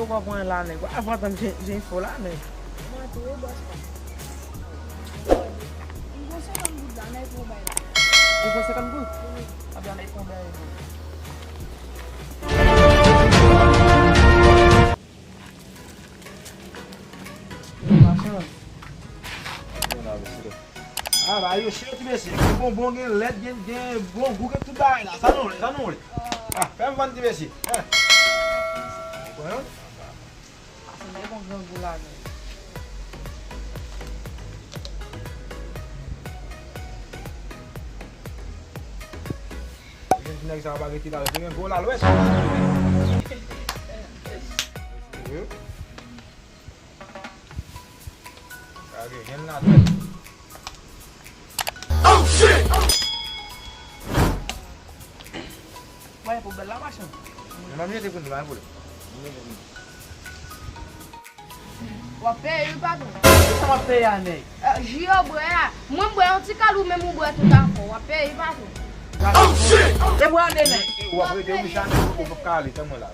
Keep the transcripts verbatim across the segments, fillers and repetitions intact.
Ou pa pran la, nèg. Ou pa tann jen, jen fò la, nèg. Mwen tou, wi, bòs pa. M gon senkant goud la, nèg, pou bay la. Ou gon senkant goud? Wi. Anben, nèg, pou bay la. Machann. Mwen la, mesye. Ah, ba yo chè ti mesye. Gen bonbon, gen lèt, gen, gen bon gou, gen tout bagay la. Sa nou vle, sa nou vle. Ah, fè m vann ti mesye. Hein? Ou konprann? Ase de bon grangou la, men. Gen ti nèg sa pa rete la, gen gwo lalwèt. Gade, gen lalwèt. Mwen pou bèl la machann. Mwen mete pou nou la, pou nou. W ap peye wi, patwon. Kisa m ap peye a, nèg? Eh, ji yo bwè a. Mwen m bwè yon ti kal, ou menm ou bwè tout afè w. W ap peye wi, patwon. E bwè a de nèg. W ap rete, Michane, ou p ap ka ale, tann mwen la.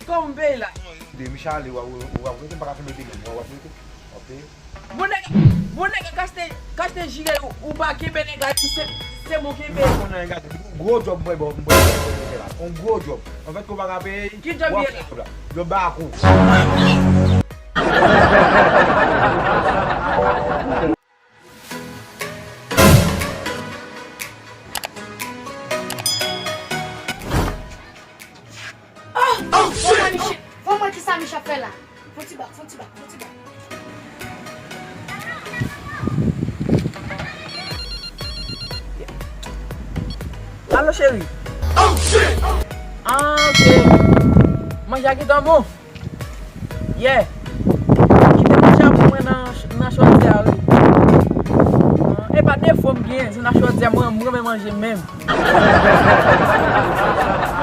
Kòman m peye la? De Michane, w ap, w ap rete, m pa ka fè mete menm, w ap rete. W ap peye. Bon nèg, bon nèg, kachte, kachte jire ou, ou pa kenbe nèg la, se, se bon kenbe. Mwen konnen nèg la, gwo djòb mwen ba w, mwen ba w, mwen ba w, on gwo djòb. Anfèt, ke w pa ka peye, ki djòb w ap fè djòb la. Djòb bakou. Oh! Fò mwen ki sa Michel, fò mwen ki sa Michel fè la. Fon ti bak, fon ti bak, fon ti bak. Alo, cheri. Ah, ok. Manje a gentan bon. Yeah. Kite manje a pou mwen nan, nan chòdyè a, wi. Ah, e pa defo m gen, se nan chòdyè a, mwen, mwen renmen manje menm.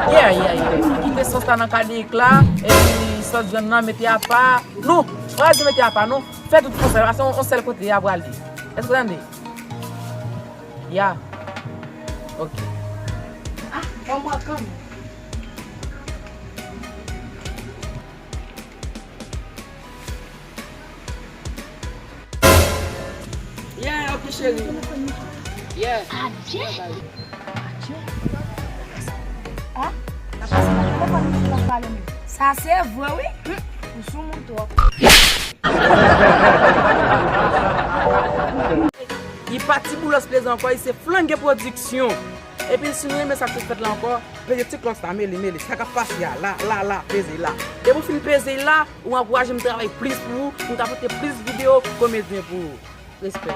Yeah, yeah, yeah. Kite sòs la nan kadeyik la, epi sòs vyann nan mete apa. Non, pa di mete apa, non. Fè tout konsèy la, se yon, yon sèl kote y ap prale. Èske w tande? Ya. Ok. Ah, bon, mwen kanmenm. Yeah, ok, cheri. Yeah. Adje. Adje. Ah, la pase nan telefòn li, li pa pale menm. Sa se vre, wi. Hmm, ou sou moun twòp. Li pa Ti Boulos Plezan ankò, li se Flange Production. Epi si nou renmen sa k sot fèt la ankò, peze ti klòch la, mele, mele. Sa k ap pase a, la, la, la, peze la. Depi w fin peze la, ou ankouraje m travay plis pou ou, m ka pote plis videyo komedyen pou ou. Respè.